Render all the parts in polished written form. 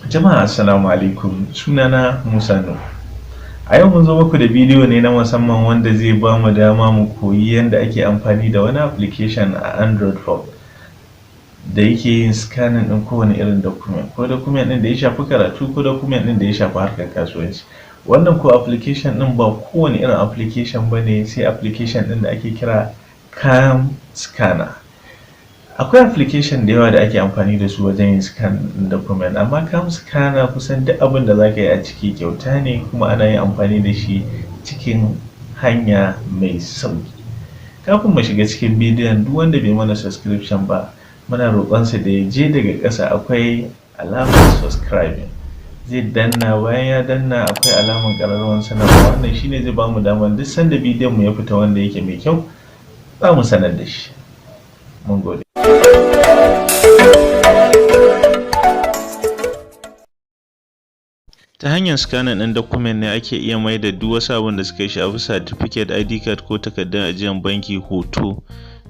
Jama'a, assalamu alaikum. Sunana Musa Nuhu. A yau mun zo muku da bidiyo ne na musamman wanda zai ba mu dama mu koyi yadda ake amfani da wani application a Android phone da yake yin scanning ɗin kowane irin document, ko document ɗin da ya shafi karatu, ko document ɗin da ya shafi harkar kasuwanci. Wannan ko application ɗin ba kowane irin application ba ne, sai application ɗin da ake kira Cam Scanner. Akwai application da yawa da ake amfani da su wajen yin scan ɗin document, amma Cam Scanner kusan duk abin da za ka yi a ciki kyauta ne, kuma ana yin amfani da shi cikin hanya mai sauƙi. Kafin mu shiga cikin bidiyon, duk wanda bai mana subscription ba, muna roƙonsa da ya je daga ƙasa, akwai alamar subscribing, zai danna. Bayan ya danna, akwai alamar ƙararrawar sanarwa. Wannan shine zai bamu damar duk sanda bidiyon mu ya fita wanda yake mai kyau, za mu sanar da shi. Mun gode. Ta hanyar scanning ɗin document ne ake iya maida duk wasu abun da suka shafi certificate, ID card ko takardun ajiyan banki hoto,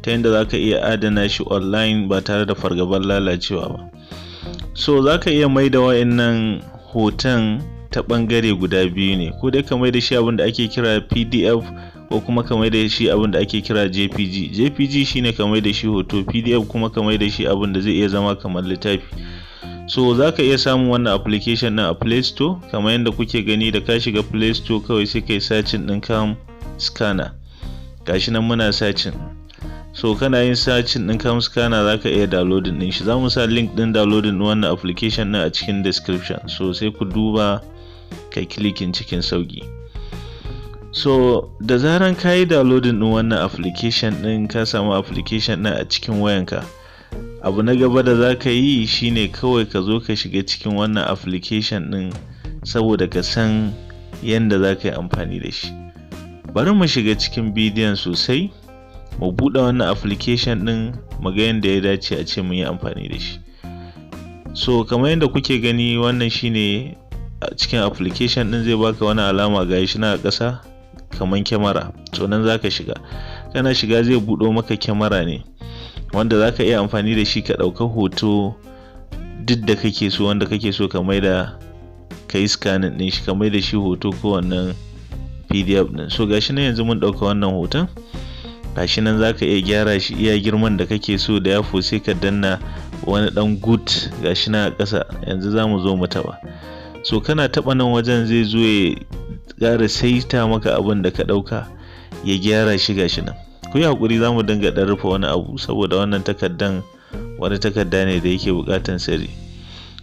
ta yadda za ka iya adana shi online ba tare da fargabar lalacewa ba. So za ka iya maida wa'innan hoton ta ɓangare guda biyu ne: ko dai ka maida shi abin da ake kira PDF, ko kuma ka maida shi abin da ake kira JPG. JPG shine ka maida shi hoto, PDF kuma ka maida shi abin da zai iya zama kamar littafi. So za ka iya samun wannan application ɗin a Play Store kamar yadda kuke gani. Da ka shiga Play Store, kawai sai kai searching ɗin Cam Scanner. Gashi nan muna searching. So kana yin searching ɗin Cam Scanner, za ka iya downloading ɗin shi. Za mu sa link ɗin downloading ɗin wannan application ɗin a cikin description, so sai ku duba kai clicking cikin sauƙi. So da zaran ka yi downloading ɗin wannan application ɗin, ka samu application ɗin a cikin wayanka, abu na gaba da za ka yi shine kawai ka zo ka shiga cikin wannan application ɗin saboda ka san yadda za ka yi amfani da shi. Bari mu shiga cikin bidiyon sosai, mu buɗe wannan application ɗin, mu ga yadda ya dace a ce mun yi amfani da shi. So kamar yadda kuke gani, wannan shine a cikin application ɗin. Zai baka wani alama, ga shi na a ƙasa kamar kyamara. To nan za ka shiga. Kana shiga, zai buɗo maka kyamara ne wanda za ka iya amfani da shi ka ɗauka hoto duk da kake so, wanda kake so ka maida, ka yi scanning ɗin shi, ka maida shi hoto ko wannan PDF ɗin. So gashi nan yanzu mun ɗauka wannan hoton. Gashi nan, za ka iya gyara shi iya girman da kake so da yafo, sai ka danna wani ɗan good, gashi nan a ƙasa. Yanzu za mu zo mu taɓa. So kana taɓa nan wajen, zai zo ya ƙara saita maka abin da ka ɗauka, ya gyara shi. Gashi nan. Ku yi haƙuri, za mu dinga ɗan rufe wani abu saboda wannan takardan wani takarda ne da yake buƙatan sirri.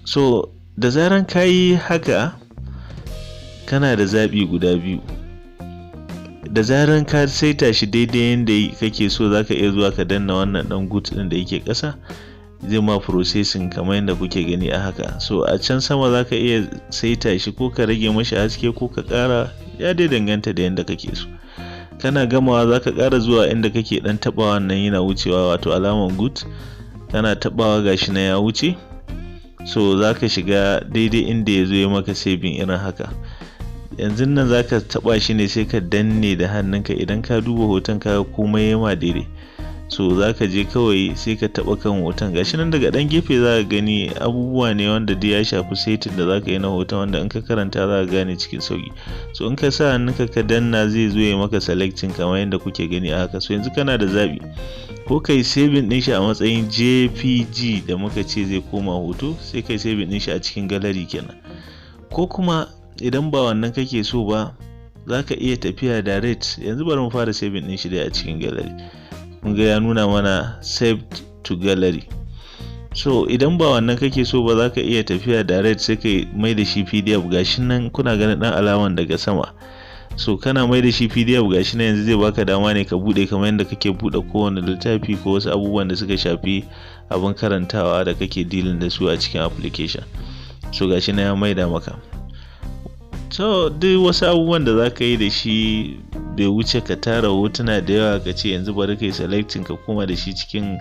So da zaran ka yi haka, kana da zaɓi guda biyu. Da zaran ka saita shi daidai yadda kake so, za ka iya zuwa ka danna wannan ɗan good ɗin da yake ƙasa, zai ma processing kamar yadda kuke gani a haka. So a can sama za ka iya saita shi, ko ka rage mashi haske ko ka ƙara, ya dai danganta da yadda kake so. Kana gamawa, za ka ƙara zuwa inda kake ɗan taɓawa nan yana wucewa, wato alaman good. Kana taɓawa, gashi na ya wuce. So za ka shiga daidai inda ya zo ya maka saving irin haka. Yanzu nan za ka taɓa shi ne, sai ka danne da hannunka. Idan ka duba hoton, ka komai ya ma daidai, so za ka je kawai sai ka taɓa kan hoton. Gashi nan, daga ɗan gefe za ka gani abubuwa ne wanda duk ya shafi setting da za ka yi na hoton, wanda in ka karanta za ka gane cikin sauƙi. So in ka sa hannunka ka danna, zai zo ya maka selecting kamar yadda kuke gani a haka. So yanzu kana da zaɓi: ko kai saving ɗin shi a matsayin JPG da muka ce zai koma hoto, sai kai saving ɗin shi a cikin gallery kenan, ko kuma idan ba wannan kake so ba, za ka iya tafiya direct. Yanzu bari mu fara saving ɗin shi dai a cikin gallery. Kun ga ya nuna mana "saved to gallery". So idan ba wannan kake so ba, za ka iya tafiya direct sai ka mai da shi PDF. Gashi nan, kuna ganin dan alaman daga sama. So kana mai da shi PDF, gashi nan yanzu zai baka dama ne ka bude kamar yadda kake bude kowane littafi ko wasu abubuwan da suka shafi abin karantawa da kake dealing da su a cikin application. So gashi nan ya maida maka. So duk wasu abubuwan da za ka yi da shi bai wuce ka tara hotuna da yawa, ka ce yanzu bari ka yi selecting ka koma da shi cikin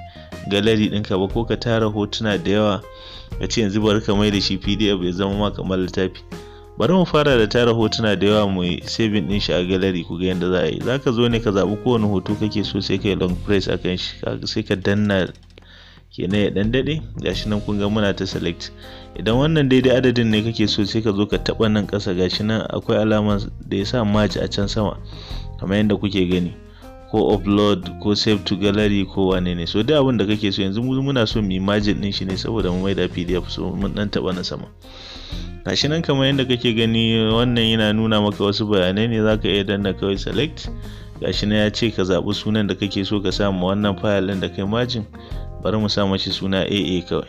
gallery ɗinka ba, ko ka tara hotuna da yawa, ka ce yanzu bari ka mai da shi PDF ya zama ma kamar littafi. Bari mu fara da tara hotuna da yawa, mu saving ɗin shi a gallery, ku ga yadda za a yi. Za ka zo ne ka zaɓi kowane hoto kake so, sai ka yi long press akan shi, sai ka danna. Kenan ya dan dade. Gashi nan kun ga muna ta select. Idan wannan daidai adadin ne kake so, sai ka zo ka taba nan ƙasa. Gashi nan akwai alamar da ya sa merge a can sama kamar yadda kuke gani, ko upload ko save to gallery ko wane ne. So duk abin da kake so. Yanzu mu muna so mu yi merging din shi ne saboda mu maida PDF. So mun dan taba na sama. Gashi nan kamar yadda kake gani, wannan yana nuna maka wasu bayanai ne. Zaka iya danna kawai select. Gashi nan ya ce ka zaɓi sunan da kake so ka sa ma wannan file ɗin da kai merging. Bari mu sa mashi suna AA kawai.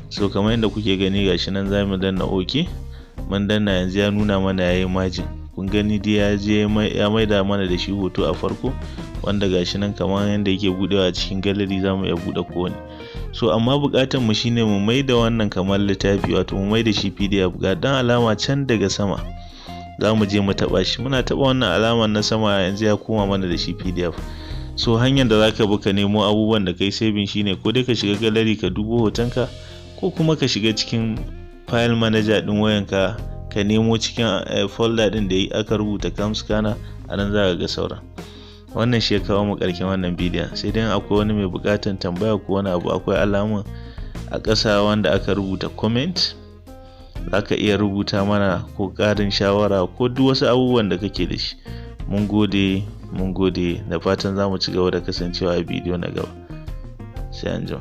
So kamar yadda kuke gani, gashi nan za mu danna OK. Mun danna, yanzu ya nuna mana yayi merging. Kun gani dai, ya je ya maida mana da shi hoto a farko, wanda gashi nan kamar yadda yake budewa cikin gallery, za mu iya bude kowane. So amma bukatar mu shine mu maida wannan kamar littafi, wato mu maida shi PDF. Ga dan alama can daga sama, za mu je mu taba shi. Muna taba wannan alamar na sama, yanzu ya koma mana da shi PDF. So hanyar da zaka bi ka nemo abubuwan da kai saving shine ko dai ka shiga gallery ka dubo hotonka, ko kuma ka shiga cikin file manager din wayanka ka nemo cikin folder din da aka rubuta Cam Scanner. A nan za ka ga sauran. Wannan shi ya kawo mu ƙarshen wannan bidiyon. Sai dai akwai wani mai buƙatar tambaya ko wani abu, akwai alamun a ƙasa wanda aka rubuta comment, za ka iya rubuta mana ko ƙarin shawara ko duk wasu abubuwan da kake da shi. Mun gode, mun gode. Da fatan za mu ci gaba da kasancewa a bidiyo na gaba. Sai anjima.